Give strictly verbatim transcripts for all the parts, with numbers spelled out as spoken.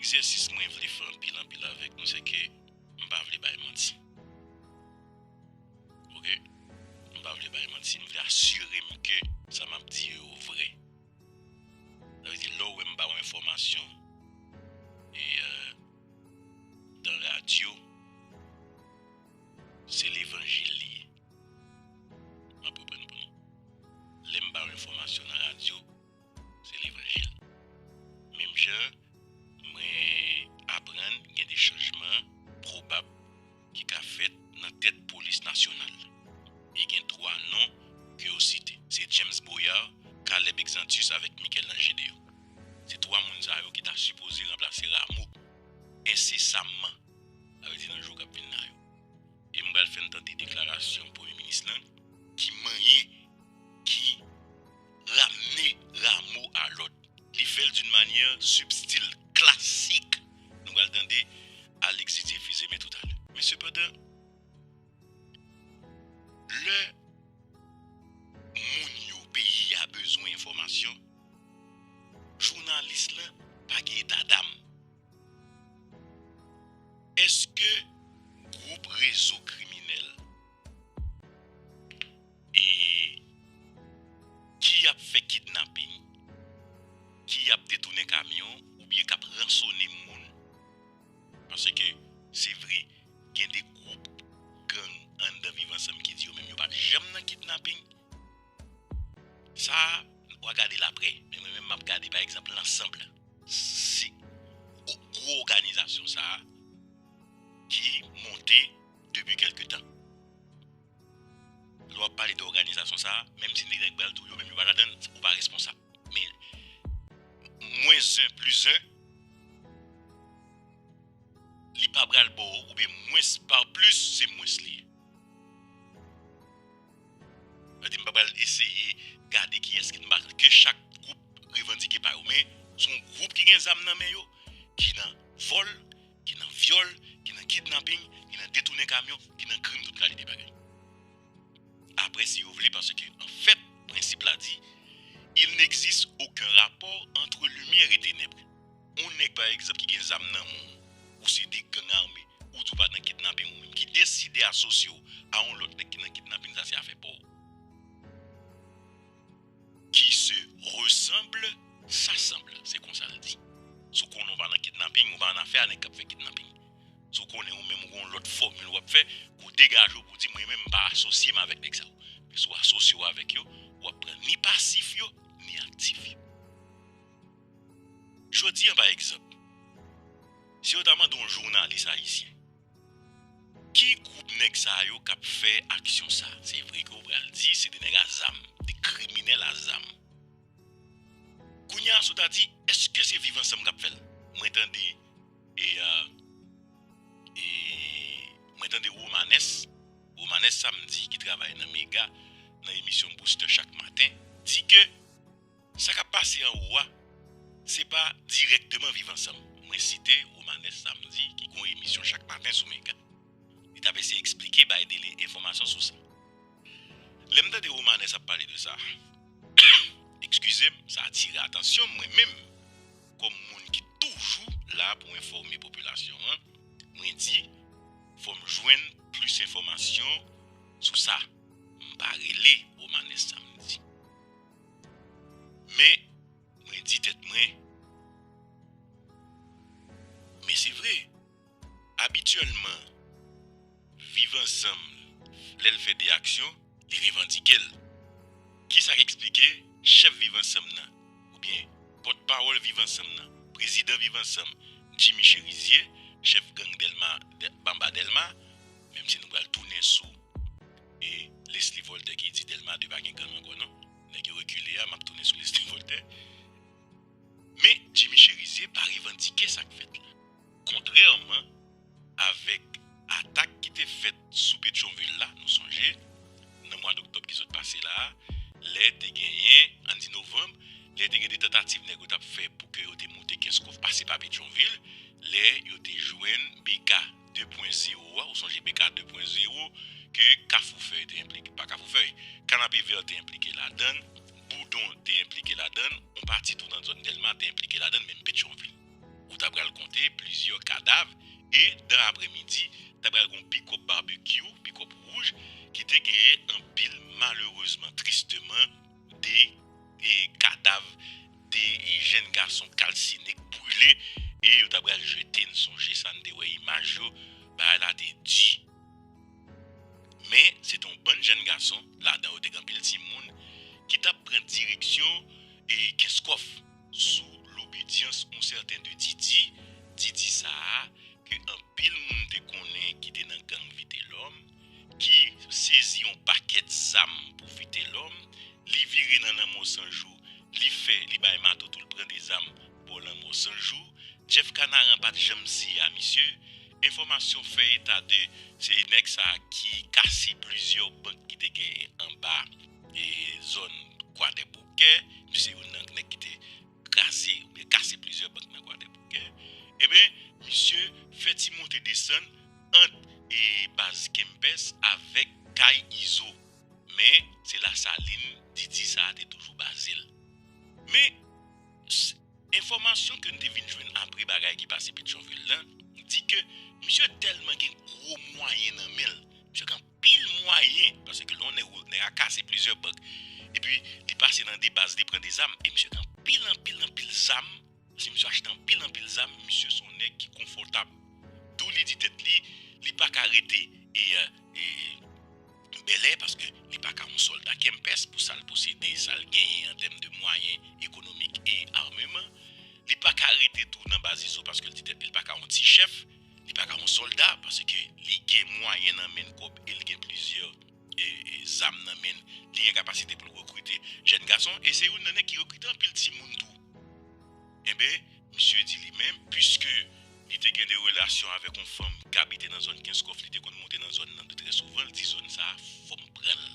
Egzèsis mwen vle fè anpil, anpil avèk nou, se ke m pa vle bay manti. Oke? M pa vle bay manti, m vle asire m ke sa m ap di yo vre. Sa vle di, lè w wè m ba w enfòmasyon, e, euh, nan radyo, se levanjil li ye. M ap reprann pou nou. Lè m ba w enfòmasyon nan radyo, se levanjil. Menm jan, mwen aprann gen de chanjman pwobab ki ka fèt nan tèt polis nasyonal. E gen twa non ke yo site. Se James Boyard, Caleb Exantus avèk Michel-Ange Dehaut. Se twa moun sa yo ki ta sipoze ranplase Rameau ensesamman. Sa vle di nan jou k ap vin la yo. E m pral fè n tande deklarasyon premye minis lan ki manyen, ki ramne Rameau a lòd. Li fè l d'une manière subtile, klasik. Nou pral tande Alexis Dieuphusé, men toutalè. Men sepandan, lè moun yo, peyi a bezwen enfòmasyon, jounalis lan pa gen eta dam. Èske gwoup rezo kriminèl e ki ap fè kidnaping, ki ap detounen kamyon oubyen k ap ransone moun? Paske se vre, gen de gwoup gang anndan Viv Ansanm ki di yo menm yo pa t janm nan kidnaping. Sa a, w a gade l aprè. Men mwen menm, m ap gade, pa egzanp, lansanm lan. Se o-, gwo òganizasyon sa a ki monte depi kèlke tan. Lè w ap pale de òganizasyon sa a, menm si nèg pral di w yo menm yo pa ladan l, ou pa responsab. Men, mwens en plis en, li pa pral ba w, oubyen mwens pa plis, se mwens li ye. Sa vle di, m pa pral eseye gade kiyès ki, m pa, ke chak gwoup revandike pa yo, men se yon gwoup ki gen zam nan men yo, ki nan vòl, ki nan vyòl, ki nan kidnaping, ki nan detounen kamyon, ki nan krim tout kalite bagay. Apre, si yo vle, paske, anfèt, prensip la di, il n'existe aucun rapport entre lumière et ténèbres. Yon nèg, pa egzanp, ki gen zam nan men w, ou se de gang ame, ou di w pa t nan kidnaping ou menm, ki deside asosye w a yon lòt nèg ki nan kidnaping, sa se afè pa w. Qui se ressemble, s'assemble, se konsa l di. Si w konnen w pa nan kidnaping, ou pa annafè a nèg k ap fè kidnaping. Si w konnen ou menm ou gen yon lòt fòmil w ap fè, pou w degaje w pou w di, mwen menm m pa asosye m avèk nèg sa yo. Men si w asosye w avèk yo, w ap pran ni pasif yo, ni aktif yo. Jodi a, pa egzanp, si yo ta mande yon jounalis ayisyen, ki gwoup nèg sa yo k ap fè aksyon sa? Se vre ke w pral di, se de nèg a zam, de kriminèl a zam. Kounye a, si w ta di, èske se Viv Ansanm k ap fè l? Mwen tande, e, a, e, mwen tande Romanès, Romanès Samdi, ki travay nan Mega, nan emisyon Booster chak maten, di ke sa k ap pase anwo a, se pa dirèkteman Viv Ansanm. Mwen site Romanès Samdi, ki gen yon emisyon chak maten sou Mega. Li t ap eseye eksplike, bay de enfòmasyon sou sa. Lè m tande Romanès ap pale de sa, eskize m, sa atire atansyon m, mwen menm, kòm moun ki toujou la pou enfòme popilasyon an, mwen di, fò m jwenn plis enfòmasyon sou sa. M pa rele Romanès Samdi. Men, mwen di tèt mwen, men se vre, abityèlman, Viv Ansanm, lè l fè de aksyon, li revandike l. Kisa k eksplike chèf Viv Ansanm nan, oubyen pòtpawòl Viv Ansanm nan, prezidan Viv Ansanm, Jimmy Chérizier, chèf gang Dèlma, Dè-, Anba Dèlma, menm si nou pral tounen sou, e, Leslie Voltaire ki di Dèlma de pa gen gang ankò non. Nèg yo rekile a, m ap tounen sou Leslie Voltaire. Men Jimmy Chérizier pa revandike sa k fèt la. Kontrèman avèk atak ki te fèt sou Petyonvil la, nou sonje, nan mwa doktòb ki sot pase la a, lè te genyen, ann di novanm, lè te gen de tantativ nèg yo t ap fè pou ke yo te moute kenz kòf pase pa Petyonvil, lè yo te jwenn B K de pwen zewo a, ou sonje B K de pwen zewo, ke Kafou Fèy te enplike, pa Kafou Fèy, Kanapevè te enplike ladan l, Boudon te enplike ladan l, yon pati tou nan zòn Dèlma te enplike ladan l, menm Petyonvil. ou ta pral konte plizyè kadav, e dan apremidi, ta pral gen yon pikòp babekyou, pikòp wouj, ki te genyen anpil, malerezman, tristeman, de e, kadav de e, jèn gason kalsine k brile, e yo ta pral jete. N sonje sa, n te wè imaj yo, bagay la te di. Men, se te yon bann jèn gason, ladan yo te gen anpil timoun, ki t ap pran direksyon e, Kenskòf, sou lobedyans yon sèten de Didi. Didi sa a, ke anpil moun te konnen ki te nan gang Vitelòm, ki sezi yon pakèt zam pou Vitelòm, li vire nan Lanmò San Jou, li fè, li bay mato tou, l pran de zam bò Lanmò San Jou. Jeff Canaran pa t janm siye a misye. Enfòmasyon fè eta de se nèg sa a ki kase plizyè bank ki te genyen anba e, zòn Kwadèboukè. Misye se youn nan nèg ki te kraze oubyen kase plizyè bank nan Kwadèboukè. Ebyen, misye fè ti monte desann ant e, baz Kempès avèk kay Izo. Men, se Lasalin, Didi sa a te toujou baze l. Men, s- enfòmasyon ke n te vin jwenn apre bagay ki pase Petyonvil lan, di ke misye tèlman gen gwo mwayen nan men l, misye gen anpil mwayen, paske lè yon nèg, nèg a kase plizyè bank, epi li pase nan de baz, li pran de zam, e misye gen anpil, anpil, anpil zam, paske misye achte anpil, anpil zam, misye se yon nèg ki konfòtab. D'où li di tèt li, li pa ka rete e, e, bèlè, paske li pa ka yon sòlda Kempès pou sa l posede, sa l genyen an tèm de mwayen ekonomik e ameman. Li pa ka rete tou nan baz Izo, paske l di tèt li, li pa ka yon ti chèf, li pa ka yon sòlda, paske li gen mwayen nan men l, kòb, e l gen plizyè e, e, zam nan men l, li gen kapasite pou l rekrite jèn gason, e se youn nan nèg ki rekrite anpil timoun tou. Enben, misye di li menm, piske li te gen de relasyon avèk yon fanm k abite nan zòn Kenskòf, li te konn monte nan zòn nan trè souvan, l di zòn sa a, fò m pran l.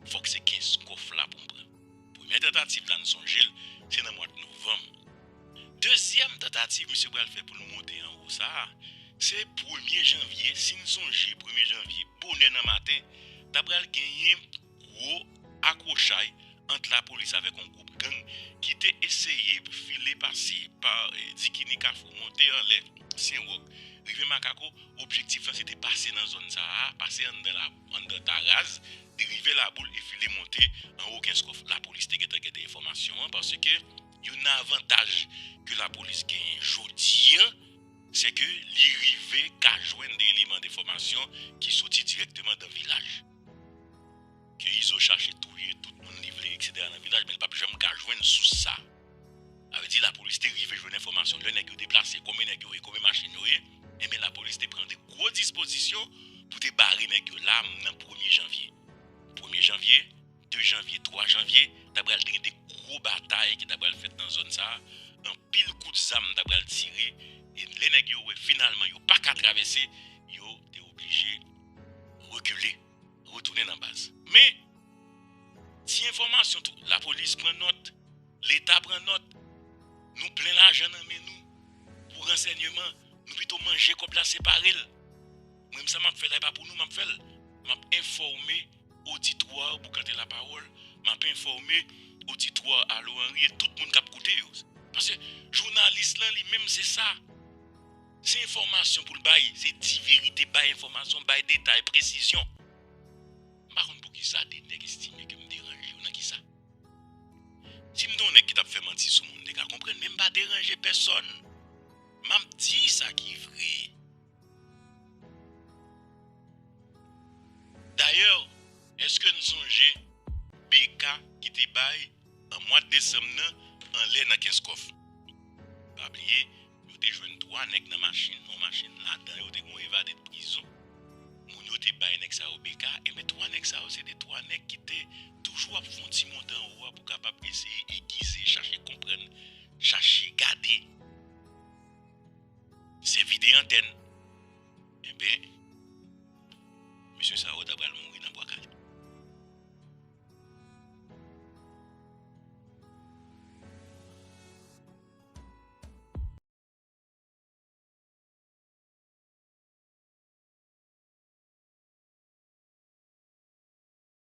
Fòk se Kenskòf la pou m pran. Premyè tantativ la, n sonje l, se nan mwa novanm. Dezyèm tantativ misye pral fè pou l monte anwo sa a, se premye janvye, si n sonje, premye janvye, bonè nan maten, ta pral genyen gwo akwochay ant lapolis avèk yon gwoup gang ki te eseye file pase pa e, Dikini, Kafou, monte anlè Sen Wòk, rive Makako. Objektif lan se te pase nan zòn sa a, pase anndan la, anndan Taraz, rive Laboul e file monte anwo Kenskòf. Lapolis te gentan gen de enfòmasyon an, paske youn nan avantaj ke lapolis genyen jodi an, se ke li rive ka jwenn de eleman de enfòmasyon ki soti dirèkteman dan vilaj. Ke Izo chache touye tout moun li vle, etsetera nan vilaj, men l p ap janm ka jwenn sous sa. Sa vle di lapolis te rive jwenn enfòmasyon lè nèg yo deplase, konbyen nèg yo ye, konbyen machin yo ye. Enben, lapolis te pran de gwo dispozisyon pou te bare nèg yo la nan premye janvye. Premye janvye, de janvye, twa janvye, ta pral gen de gwo batay ki ta pral fèt nan zòn sa a. Anpil kout zam ta pral tire. E lè nèg yo wè finalman yo pa ka travèse, yo te oblije rekile, retounen nan baz. Men, ti enfòmasyon tou, lapolis pran nòt, Leta pran nòt, nou plen lajan nan men nou pou ransèyman, nou pito manje kòb la, separe l. Mwen menm, sa m ap fè la, e pa pou nou m ap fè l. M ap enfòme oditwa a, boukante lapawòl, m ap enfòme oditwa a, Alo Henry, e tout moun k ap koute yo. Paske jounalis lan li menm se sa. Se enfòmasyon pou l bay, se di verite, bay enfòmasyon, bay detay, presizyon. M pa konn poukisa de nèg estime ke m deranje yo nan kisa. Si m te yon nèg ki t ap fè manti sou moun, m te ka konprann, men m pa deranje pèsòn. M ap di sa ki vre. Dayè, èske n sonje B K ki te bay an mwa desanm nan anlè nan Kenskòf? Pa bliye, yo te jwenn twa nèg nan machin, yon machin ladan yo te gen yon evade de prizon. Moun yo te bay nèg sa yo B K, enben twa nèg sa yo se de twa nèg ki te toujou ap fè yon ti monte anwo a pou kapab eseye egize, chache konprann, chache gade. Se vide antèn. Enben,